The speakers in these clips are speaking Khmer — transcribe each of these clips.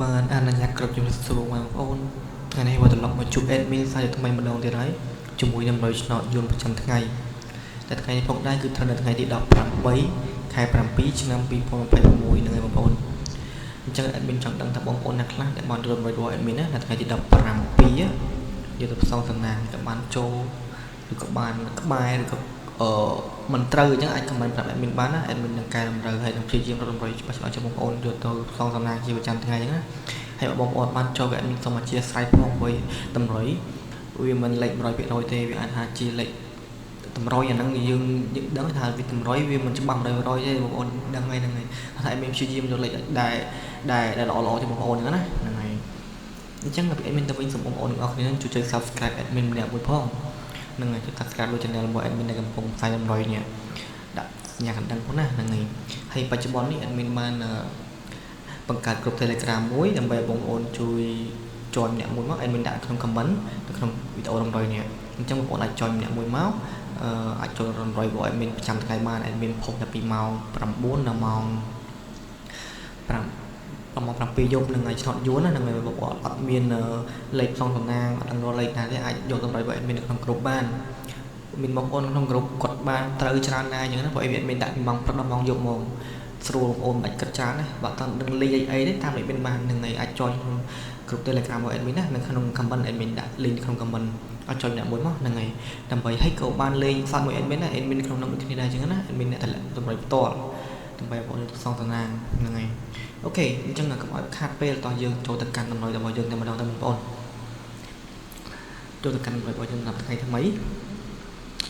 បាទអនុញ្ញាតគ្រប់ជំរាបសួរបងប្អូនថ្ងៃនេះវិលត្រឡប់មកជួប admin សាជាថ្មីម្ដងទៀតហើយជាមួយនឹងតម្រុយឆ្នោតយន្តប្រចាំថ្ងៃតែថ្ងៃនេះផងដែរគឺត្រូវនៅថ្ងៃទី18ខែ7ឆ្នាំ2026ហ្នឹងហើយបងប្អូនអញ្ចឹង admin ចង់ដឹងថាបងប្អូនអ្នកខ្លះដែលបានរួមរបស់ admin ណានៅថ្ងៃទី17យកទៅផ្សងសំណាងក៏បានចូលឬក៏បានក្បែរឬក៏អឺមិនត្រូវអញ្ចឹងអាច comment ប្រាប់ admin បានណា admin នឹងកែតម្រូវហើយនឹងព្យាយាមរកតម្រុយច្បាស់ច្បាស់ជូនបងប្អូនយកទៅផ្សងសំណាងជាប្រចាំថ្ងៃអញ្ចឹងណាហើយបើបងប្អូនបានចូលក៏ admin សូមអធ្យាស្រ័យផងព្រោះតម្រុយវាមិនលេខ100%ទេវាអាចថាជាលេខតម្រុយអាហ្នឹងយើងយើងដឹងថាវាតម្រុយវាមិនច្បាស់100%ទេបងប្អូនដឹងហើយហ្នឹងហើយថា admin ព្យាយាមយកលេខដែលដែលដែលល្អល្អជូនបងប្អូនហ្នឹងណាហ្នឹងហើយអញ្ចឹងពី admin ទៅវិញសូមបងប្អូនទាំងអស់គ្នាជួយចុច subscribe admin ម្នាក់មួយផងហ្នឹងហើយជួយ subscribe លើ channel របស់ admin ដែលកំពុងផ្សាយតម្រុយនេះដាក់សញ្ញាកណ្ដឹងផងណាហ្នឹងហើយហើយបច្ចុប្បន្ននេះ admin បានបង្កើតក្រុម Telegram មួយដើម្បីឲ្យបងប្អូនជួយ join ម្នាក់មួយមក admin ដាក់ក្នុង comment នៅក្នុងវីដេអូតម្រុយនេះអញ្ចឹងបងប្អូនអាច join ម្នាក់មួយមកអឺអាចចូលតម្រុយរបស់ admin ប្រចាំថ្ងៃបាន admin ផុសតែពីម៉ោង9ដល់ម៉ោង5ប្រហែល7យប់នឹងឲ្យឆ្នោតយួនណានឹងបងប្អូនអត់មានលេខផ្សងសំណាងអត់ដឹងរកលេខណាទេអាចយកតម្រុយរបស់ admin នៅក្នុងក្រុមបានមានបងប្អូនក្នុងក្រុមគាត់បានត្រូវច្រើនណាស់អញ្ចឹងណាព្រោះ admin ដាក់ពីម៉ោងព្រឹកដល់ម៉ោងយប់ហ្មងស្រួលបងប្អូនមិនបាច់គិតច្រើនណាបើអត់ដឹងលេខអីទេតាម admin បាននឹងឯងអាច join ក្នុងក្រុម Telegram របស់ admin ណានៅក្នុង comment admin ដាក់ link ក្នុង comment ឲ្យចុចអ្នកមួយមកហ្នឹងហើយដើម្បីឲ្យក៏បានលេងសតមួយ admin ណា admin ក្នុងនោះដូចគ្នាដែរអញ្ចឹងណា admin អ្នកតម្លាក់តម្រុយផ្ទាល់ដើម្បីបងប្អូនសងតំណាងហ្នឹងហើយ OK អញ្ចឹងកុំឲ្យខាតពេលតោះយើងចូលទៅកាន់តម្រុយរបស់យើងតែម្ដងទៅបងប្អូនចូលទៅកាន់តម្រុយរបស់យើងសម្រាប់ថ្ងៃថ្មី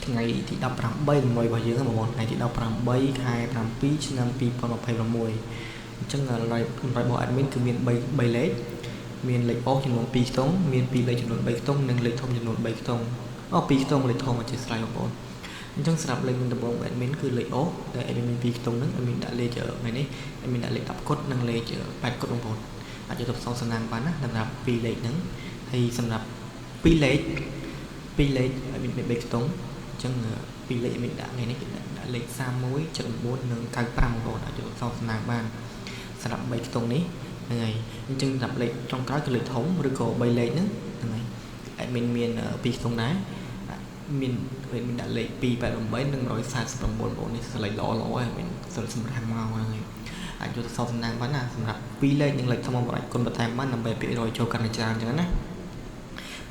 ថ្ងៃទី18តម្រុយរបស់យើងបងប្អូនថ្ងៃទី18ខែ7ឆ្នាំ2026អញ្ចឹងតម្រុយរបស់ admin គឺមាន3លេខមានលេខអូសចំនួន2ខ្ទង់មាន2លេខចំនួន3ខ្ទង់និងលេខធំចំនួន3ខ្ទង់អូ2ខ្ទង់លេខធំអធិស្ឋានបងប្អូនអញ្ចឹងសម្រាប់លេខមុនដំបូង admin គឺលេខអូសដែល admin មាន2ខ្ទង់ហ្នឹង admin ដាក់លេខថ្ងៃនេះ admin ដាក់លេខ10គុតនិងលេខ8គុតបងប្អូនអាចយកទៅផ្សងសំណាងបានណាសម្រាប់2លេខហ្នឹងហើយសម្រាប់2លេខ2លេខ admin មាន3ខ្ទង់អញ្ចឹង2លេខ admin ដាក់ថ្ងៃនេះគេដាក់លេខ31 79និង95បងប្អូនអាចយកទៅផ្សងសំណាងបានសម្រាប់3ខ្ទង់នេះហ្នឹងហើយអញ្ចឹងសម្រាប់លេខចុងក្រោយគឺលេខធំឬក៏3លេខហ្នឹងហ្នឹងហើយ admin មាន2ខ្ទង់ដែរមានមានដាក់លេខ288និង149បងប្អូននេះសលេខល្អល្អហើយមានសម្រាប់មកហ្នឹងហើយអាចយកទៅសងសំណាងបានណាសម្រាប់2លេខនិងលេខធំបងអាចគុណបន្ថែមបានដើម្បីភាគរយចូលកាន់តែច្រើនអញ្ចឹងណា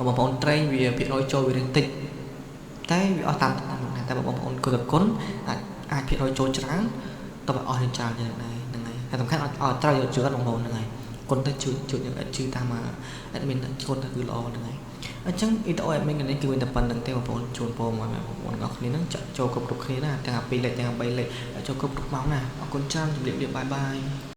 បងប្អូនត្រេងវាភាគរយចូលវារៀងតិចតែវាអស់តាមតាមណាតែបងប្អូនគុណគុណអាចអាចភាគរយចូលច្រើនតើអស់រៀងច្រើនចឹងដែរហ្នឹងហើយតែសំខាន់ឲ្យត្រូវយកជឿបងប្អូនហ្នឹងហើយគុណទៅជួយជួយជឿតាម admin គុណទៅគឺល្អហ្នឹងហើយអញ្ចឹងវីដេអូ admin នេះគឺមានតែប៉ុណ្្នឹងទេបងប្អូនជូនពរមកបងប្អូនទាំងអស់គ្នាហ្នឹងចាក់ចូលគ្រប់គ្រប់គ្នាណាទាំង2លេខទាំង3លេខចូលគ្រប់គ្រប់ម៉ោងណាអរគុណច្រើនជម្រាបលា bye bye.